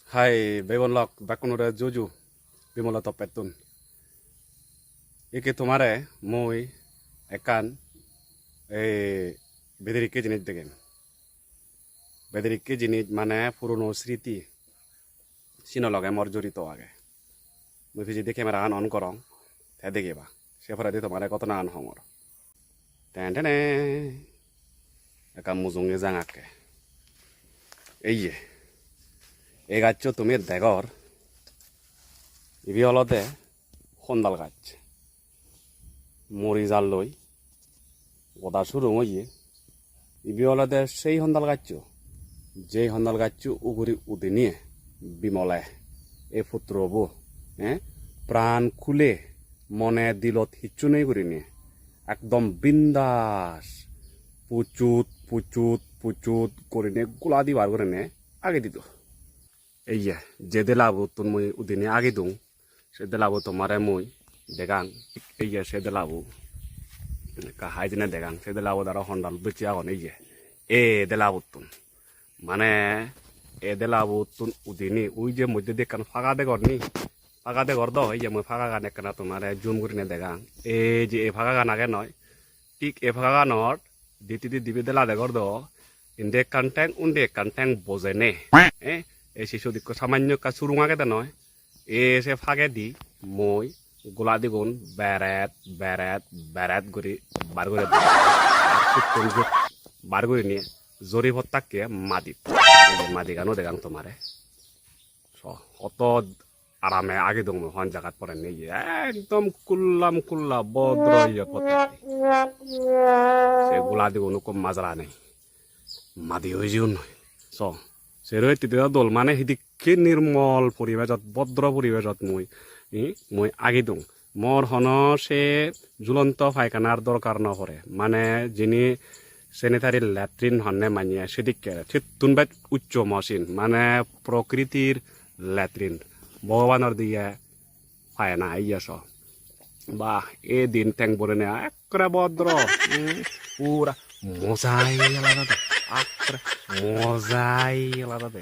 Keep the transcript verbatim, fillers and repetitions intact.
Hai, bebon lok, bekkunore juju, Bimolo toppettun. Ikke tomare mui ekkan, ei, bedirikke jinis degem. Bedirikke jinis mane purono sriti, sino loge mor jorito age. Mui pijedi camera an on gorong, te degeba. Se poredi tomare ghotona an hongor. Ten tene. Ekka mujunge jangakke. Ei ye. Ei gaccho tumi degor. Ibe olode hondal gach. Mori jalloi goda surung oye. Ibe olode sei hondal gaccho, jei hondal gaccho uguri udinei Bimole, ei putrobo, eh, pran khule, mone dilot hissu nei gurinei ekdom bindas puchut puchut puchut gurinei gula dibar gurinei age dido. Ei ye, je delabuttun mui udine agidung, se delabu tomare mui degang. Ei ye se delabu, ekka hai jene degang, se delabut aro hondal docche agon. Ei ye, e delabuttun, mane e delabuttun udine ui je moddedi ekkan paga degor ni, paga degor do. Ei ye, mui pagagan ekkana tomare zoom gurine degang. Ei je e pagagan age noi, thik e pagaganot di hittedi dibe dela degor do, indi ekkan theng, undi ekkan theng bojene. Eh, ei se siyot ikko samanyo ekka surung agede noi. Ei se pagedi mui gula digun beret, beret, beret guri bar guri dong. Ar sukkun jut bar gurinei jori pottakke madit. Ei je madigano degang tomare. So, hoto arame agidung mui hon jagat porenni ye. Ekdom kullam kulla bodro ye potte. Se gula digun ekko majra nei. Madi oi jeyon noi. So, sero hittedi dol mane hidikke nirmol poribejot, bodro poribejot mui, i, mui agidung. Mor hono se jhulonto paikhanar dorkar no pore. Mane jini sanitary latrine honne manye sedikke, sittun bej uccho mosin, mane prokritir latrine. Bhogobanor diye paikana, ei ye so. Bah, ei din theng borene ekkore bodro. Hmm, pura mojai alada de. Ekkore mojai alada de.